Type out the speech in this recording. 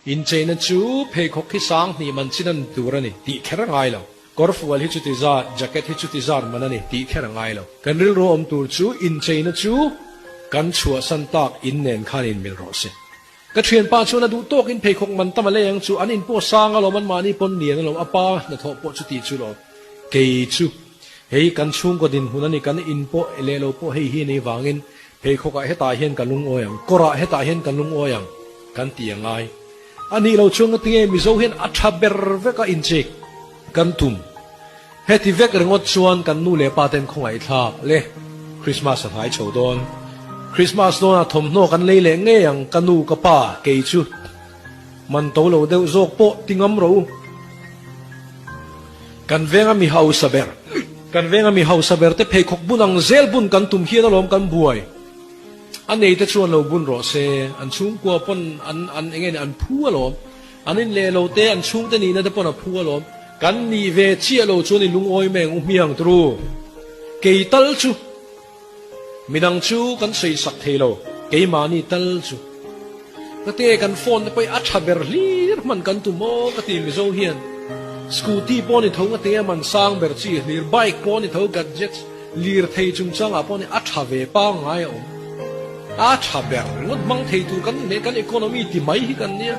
Incheina chu pheikhawk hi sang hnih man chin a ni tur a ni tih kher a ngai lo. Kawrfual hi chuti zat, jacket hi chuti zat man a ni tih kher a ngai lo. Kan rilru awm tur chu incheina chu kan chhuahsan tak in nen khan inmil rawh se. Ka thianpa chuan a duh tawkin pheikhawk man tam a lei ang chu, an in pawh sang alawm, anmahni pawn lian alawm, a pa hnathawh pawh chuti chu lawm. Kei chu hei kan chhungkaw dinhmun a ni, kan in pawh leh lo pawh hei hi a nih vangin pheikhawkah hetah hian ka lungawi ang, kawrah hetah hian ka lungawi ang kan ti a ngai. A nih lo chuan ngatinge Mizo hian a tha ber vek a inchik kan tum. Heti vek ringawt chuan kan nu leh pa ten khawngaihthlak le Christmas a hnai chho dawn. Christmas dawnah thawmhnaw kan lei leh ngei ang ka nu ka pa kei chu man to lo deuh zawk pawh ti ngam rawh u. Kan venga mi hausa ber kan venga mi hausa ber te pheikhawk bun ang zel bun kan tum hian alawm kan buai. A nei te chuan lo bun rawh se an chhungkua pawn an an enge ni an phu alawm. An in leh lo te an chhungte nihna te pawn a phu alawm. Kan nih ve chiah lo chuan i lungawi mai ang u hmiang turu. Kei tal chu midang chu kan sawi sak thei lo, keimahni tal chu. Ka te kan phone te pawh hi a tha ber hlir hman kan tum aw ka ti Mizo hian. Scooty pawh ni tho nga tinge man sang ber chi hlir, bike pawh ni tho gadgets lirthei chungchangah pawh ni a tha ve pangngai a awm. A tha ber ringawt hmang thei tur kan ni kan economy ti mai hi kan nia.